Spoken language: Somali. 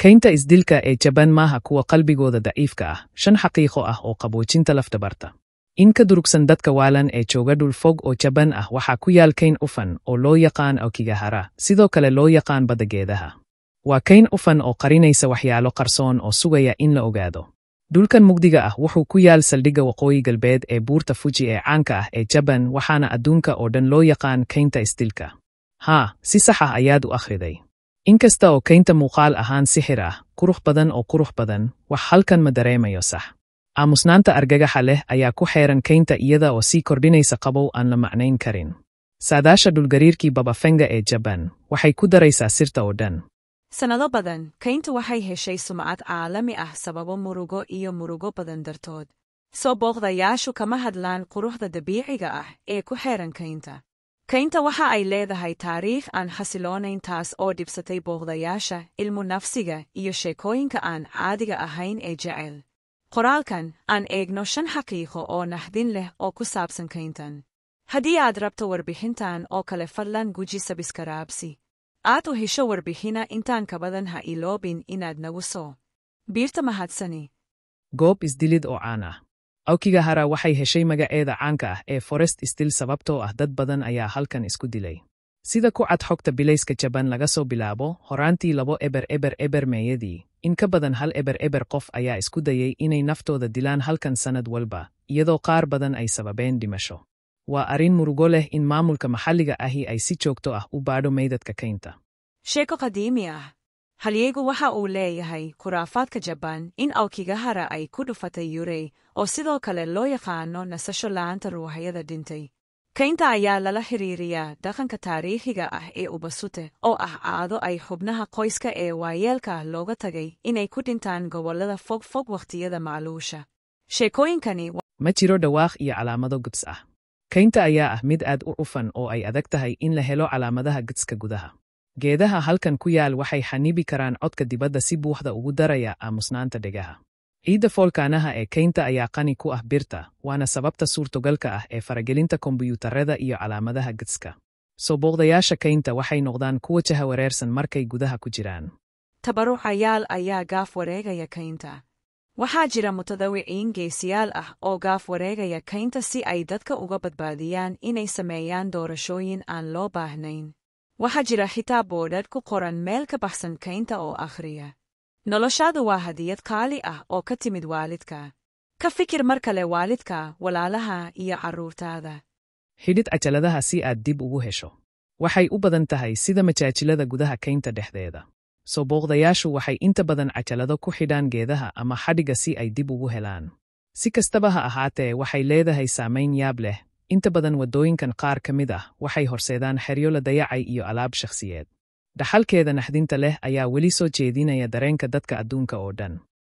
Kaynta isdilka ee Jabaan maaha kuwa qalbigooda daciifka ah, shan xaqiiqo ah oo qaboojinta lafdhabarta. In ka durugsan dadka waalan ee jooga dhul fog oo Jabaan ah waxaa ku yaal kayn cufan oo loo yaqaan Aokigahara, sidoo kale loo yaqaan badda geedaha. Waa kayn cufan oo qarinaysa waxyaalo qarsoon oo sugaya in la ogaado. Dhulkan mugdiga ah wuxuu ku yaal saldhigga waqooyi galbeed ee buurta Fuji ee caanka ah ee Jabaan, waxaana adduunka oo dhan loo yaqaan kaynta isdilka. Haa, si sax ah ayaad u akhriday. Inkasta oo kaynta muuqaal ahaan sixir ah, qurux badan oo qurux badan, wax halkan ma dareemayo sax. Aamusnaanta argagaxa leh ayaa ku xeeran kaynta iyada oo sii kordhinaysa qabow aan la macnayn karin. Saadaasha dhulgariirkii Babafenga ee Jabaan waxay ku daraysaa sirta oo dhan. Sannado badan, kayntu waxay heshay sumcad caalami ah sababo murugo iyo murugo badan dartood. Soo booqdayaashu kama hadlaan quruxda dabiiciga ah ee ku xeeran kaynta. Kaynta waxa ay leedahay taariikh aan xasiloonayn taas oo dhibsatay booqdayaasha, ilmu nafsiga iyo sheekooyinka aan caadiga ahayn ee jecel. Qoraalkan, aan eegno shan xaqiiqo oo naxdin leh oo ku saabsan kayntan. Haddii aad rabto warbixintan oo kale, fadlan guji subscribe si aad u hesho warbixina intaan ka badan. Ha iloobin inaad nagu soo biirta. Mahadsani. Goob isdilid oo caan ah. Aokigahara waxay heshay magaceeda caanka ah ee Forest Isdil sababtoo ah dad badan ayaa halkan isku dilay. Sida ku cad xogta bilayska Jabaan, laga soo bilaabo horaantii 2000 meeyadii, in ka badan 100 qof ayaa isku dayay inay naftooda dilaan halkan sannad walba, iyadoo qaar badan ay sababeen dhimasho. Waa arrin murugo leh in maamulka maxalliga ahi ay si joogto ah u baadho meydadka kaynta. Sheeko qadiimi ah. Halyeygu waxa uu leeyahay khuraafaadka Jabaan in Aokigahara ay ku dhufatay yurei, oo sidoo kale loo yaqaano nasasho la'aanta ruuxyada dhintay. Kaynta ayaa lala xiriiriyaa dhaqanka taariikhiga ah ee ubasute, oo ah caado ay xubnaha qoyska ee waayeelka looga tagay inay ku dhintaan gobollada fog fog wakhtiyada macluusha. Sheekooyinkani Ma jiro dhawaaq iyo calaamado gudis ah. Kaynta ayaa ah mid aad u cufan oo ay adag tahay in la helo calaamadaha gudska gudaha. Geedaha halkan ku yaal waxay xanibi karaan codka dibadda, si buuxda ugu daraya aamusnaanta dhegaha. Ciidda foolkaanaha ee kaynta ayaa qani ku ah birta, waana sababta suurtogalka ah ee faragelinta kombuyuutarada iyo calaamadaha gudska. Soo booqdayaasha kaynta waxay noqdaan kuwa jahawareersan markay gudaha ku jiraan. Tabarucayaal ayaa gaaf wareegaya kaynta. Waxaa jira mutadawiciin geesiyaal ah oo gaaf wareegaya kaynta si ay dadka uga badbaadiyaan inay sameeyaan doorashooyin aan loo baahnayn. Waxaa jira xitaa boodhadh ku qoran meel ka baxsan kaynta oo akhriya: "Noloshaadu waa hadiyad qaali ah oo ka timid waalidka. Ka fikir mar kale waalidka, walaalaha iyo carruurtaada." Xidhid cajaladaha si aad dib ugu hesho. Waxay u badan tahay sida majaajilada gudaha kaynta dhexdeeda. Soo booqdayaashu waxay inta badan cajalado ku xidhaan geedaha ama xadhigga si ay dib ugu helaan. Si kastaba ha ahaatee, waxay leedahay saamayn yaab leh. Inta badan waddooyinkan qaar ka mid ah waxay horseedaan xeryo la dayacay iyo alaab shakhsiyeed. Dhaxalkeeda naxdinta leh ayaa weli soo jeedinaya dareenka dadka adduunka oo dhan.